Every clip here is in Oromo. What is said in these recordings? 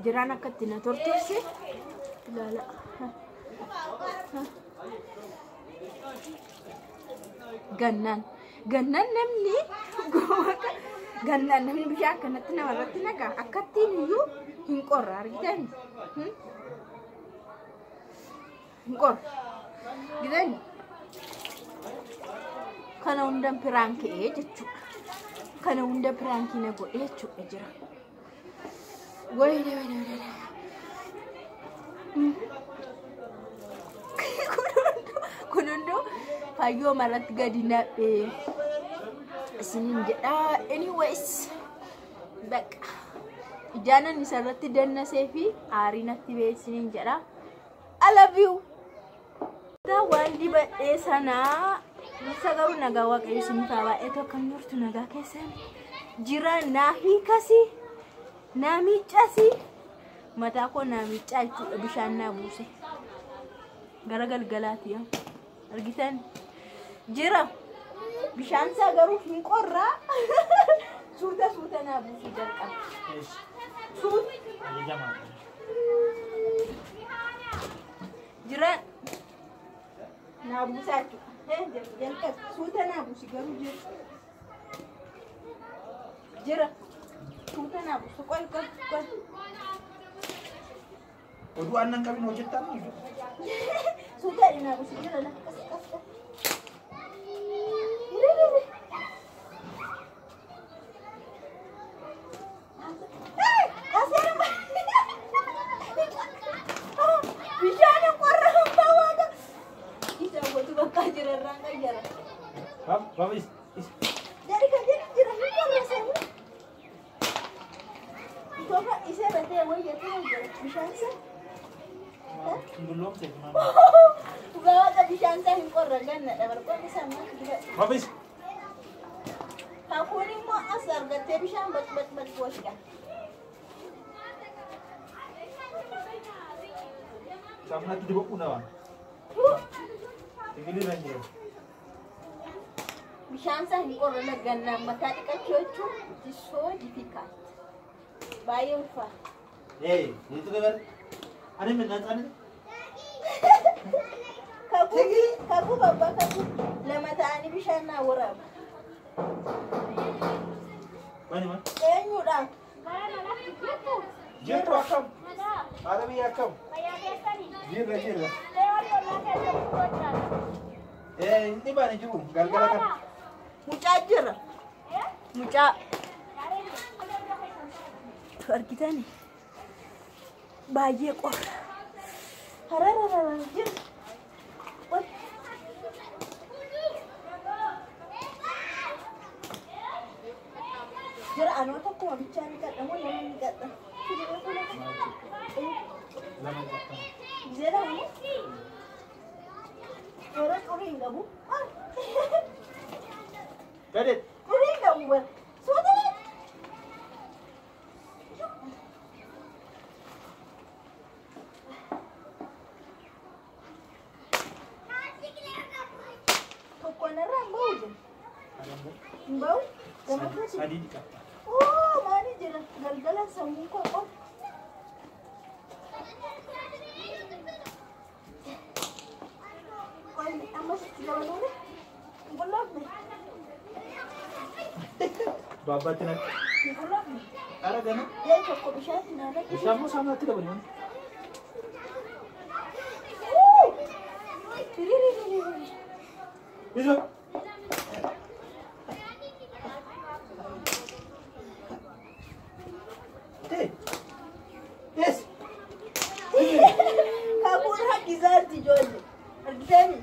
Jiraan akkatti na tortorse ilaala. Gannaan gannaan namni gannaan namni bishaan kanatti namarratti naqa akkattiin iyyuu hin qorra argitan, hin qorra argitan. Kana hunda piraankii jechuudha. Kana hunda piraankii na godhe jechuudha jira. Wayne wayne wayne. Kun hunduu fayyoo maratti gadi naqee isiniin jedha. Anyways, baqa ijaanan isarratti dannasee fi aarii natti ba'e isiniin jedha. I love you. Waan dibadhee sanaa dursa garuu nagaa Waaqayyo isiniif haa baay'atu. Akkam jirtu? Nagaa keessan jira? Naa hiikasi, naa miiccasi, mataa koo naa miiccaa jechuudha. Bishaan naa buuse gara galgalaati argitan jira. Bishaan isaa garuu hin qorraa, suuta suuta naa buusuu jalqaba. Suuta jira naa buusaa jechuudha. Jalqaba suuta naa buusi garuu jira. Jira. Suuta naa buusu, qoy qoy qoy. Oduu aannan qabin hojjettaa moo? Suuta naa buusi jira la. Qas qas qas. Bishaan hin qorra hambaa waaqa. Isa gotu bakka jira irraan qayyara. Baba is is. Jadi kan jadi jira hin qorra sanii. Tofa isa irra ta'e wayya ta'e jira bishaan isaa. Hin dulloomte. Dhugaa waaqa bishaan isaa hin qorra, ganna dabar qorri isaa maal dibadhe. Baba is. Kakuun immoo as argattee bishaan bac bac bac gootidha. Saamunaatti dibadhu nama. Tigilii irra hin jiru. Bishaan isaa hin qorra, gannaan mataa dhiqachuu jechuun it is so difficult. Baay'ee ulfaata. Ee, niitu gabar. Ani minna tsani. Kakuu kakuu babbaa kakuu lama ta'anii bishaan naa waraabu. Bani ma. Eenyudha? Jirtu akkam? Haadha biyya akkam? Jirra jirra. Ee, inni baane jiru galgala kana. Mucaa jira. Mucaa. Argitani? Baay'ee qorra. Harararara jira. Qoy. Jira, anoo tokkuma bichaa ni qadha moo lama ni qadha? Lama qattan. Gisee lama moo? Yeroo xurii hin qabu. Gade. Xurii hin qabu bara. Suuta. Tokko narraa hin bahu jira. Hin bahu? Gama keessa. Sadii dhiqatta. Oo, maali jira? Galgala sammuun koo qofa. Qoy, ammas itti dabaluuni? Hin qulloofne? Baabbaatti naqe. Hin qulloofne? Ara gana. Ee, tokko bishaan naa naqi. Bishaan moo saamunaatti dabali? Hiriiriiriiri. Iso. Hey. Yes. Kakuun haqqisaarti ijoollee. Argitanii?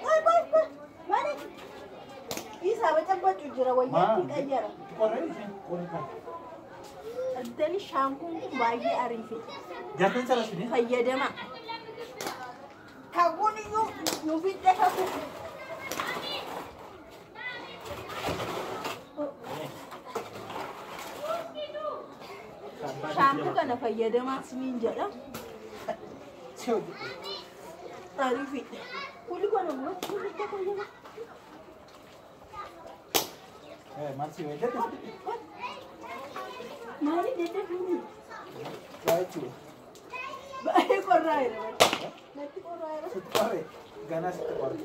Qoy qoy qoy. Maali? Isaa bacabbacuu jira wayyaatti qayyara. Qorree isheen qorree kan. Argitanii, shaampuun kun baay'ee ariifata. Jaartan sana suni. Fayyadama. Kakuun iyyuu nu fidde kakuu. Shaampuu kana fayyadamaa isiniin jedha. Si hojjetu. Ariifidha. Fuulli kana gubatti fuulli tokko jira. Maal si hojjete? Maali deddeebiin? Waa jechuudha. Baay'ee qorraa jira. Natti qorraa jira. Sitti qorre. Ganaa sitti qorre.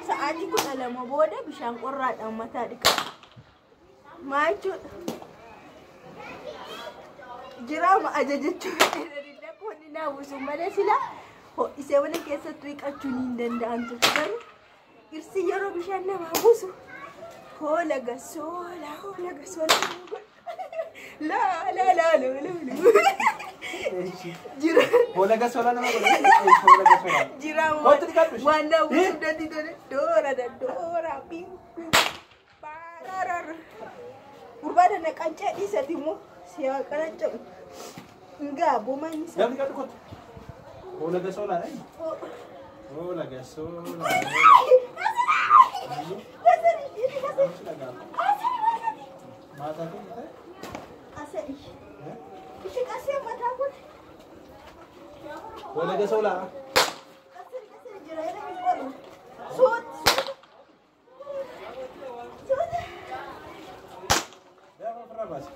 Sa'aatii 12 booda bishaan qorraadhaan mataa dhiqa. Maal jechuudha? Jiraama ajajachuu qonni naa buusu malee sila ho'isee mana keessatti dhiqachuun hin danda'an ture. Garuu irsi yeroo bishaan namaa buusu hoola gasoola hoola gasoola laa laa laa laa laa. Jira. Hoola gasoola nama godha. Hoola gasoola. Jira Kottu dhiqadhu ishee. waan naa buusu danti tole doora da doora biu biu baararar. Gurbaada na qancee dhiisati immoo siyaa qancabu. Ngaa bomaan isa. Gaafa dhiqadhu kottu. Hoola gasoola dha. Hoola gasoola. Maataa kun ta'e? Hoola gasoola. Gaafa ofirraa baasi.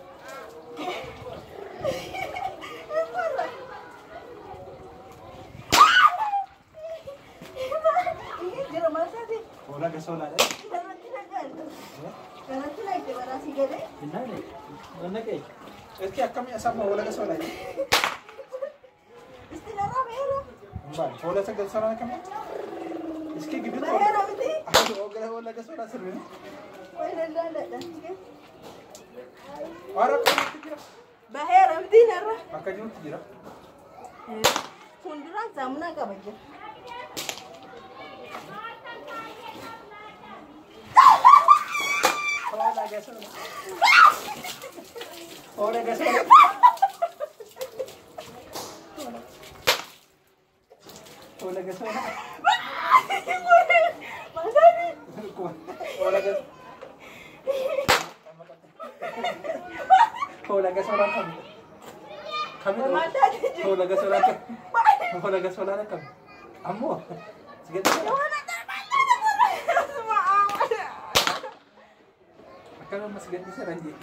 Hoola gasoola dha. Eski akkamii asama hoola gasoola jedhu? Hoola gasoola akkamii? Iski gidduutti hoola gasoola sirbi. Waara akka jirutti jira. Baheera miti narra. Akka jirutti jira. Fuulduraan saamunaa qaba jira. Hoola gasoola. Hoola gasoola. Hoola gasoola. Hoola gasoola. Hoola gasoola kam? Kami? Hoola gasoola kam? Hoola gasoola kam? Ammoo si gadhiisa. Akkam amma si gadhiisa ranjee.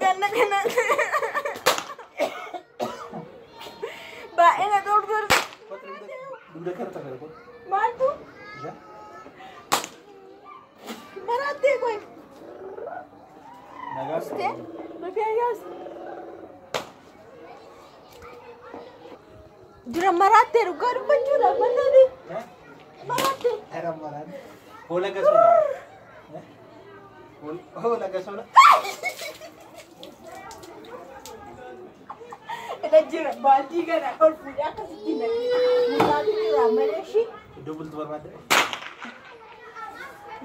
Ganna kana. Baay'ee na tortorsa. Dugda kana takka kottu. Maaltu? Bishaan. Marattee koy. Nagaa. Ustee? Rafee yaas. Jira marattee dhugaa dubbachuudhaaf mataate. Marattee. Era maraan. Hoola gasoola. Hoola gasoola. Ila jira baaldii kana ol fuudhee akkasitti naqee. Mucaatu jira malee ishii. Iddoo bultu barbaadde.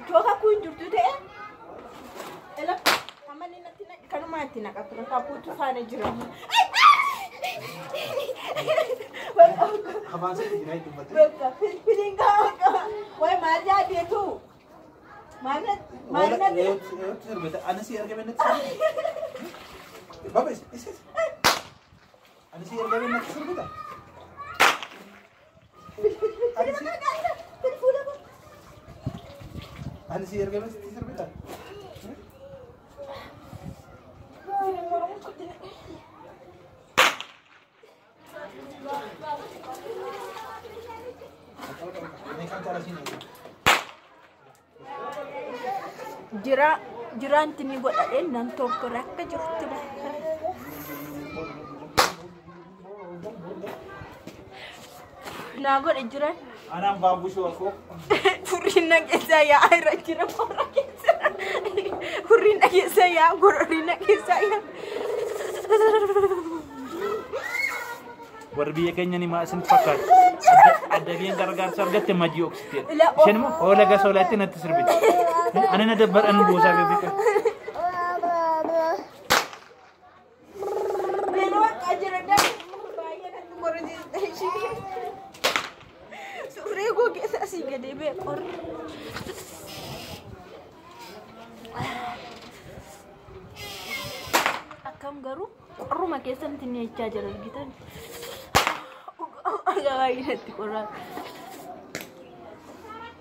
Iddoo kakuu hin jirtu ta'e. Ila amma inni natti naqe kanumaa itti naqa ture kakuutu faana jira. Afaan sitti jira dubbatte. Bakka filfiliin qaba. Wayi maal yaadeetu? Maal maal natti? Eeyyuutti sirbite. Ani si argame natti sirbite. Baba is is. Ani si argame natti sirbita. Ani si argame natti sirbita. Jira jiraanti ni godhadhee nan tokko rakka jirtu bakka. Naa godhe jiran. Anaan baabbushuu akkoo. Furriin na keessa yaa'aa irra jira qorra keessa. Furriin na keessa yaa'a gororri na keessa yaa'a. Warri biyya keenya ni maa isinitti fakkaata. Adda biyyeen gargaarsa argatte majii oksiteedha. Ila Isheen immoo hoola gasoolaatti natti sirbiti. Ani na dabbar ani buusaa beekaa. Beela bakka jira baay'ee natti qorrisiiste ishee. Surree koo keessa asii gadee bee qorra. Akkam garuu qorruma keessatti ni jechaa jira argitan. Baay'ee natti qorraa.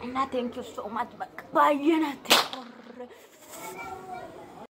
እና thank you so much. በቃ baay'ee natti qorre.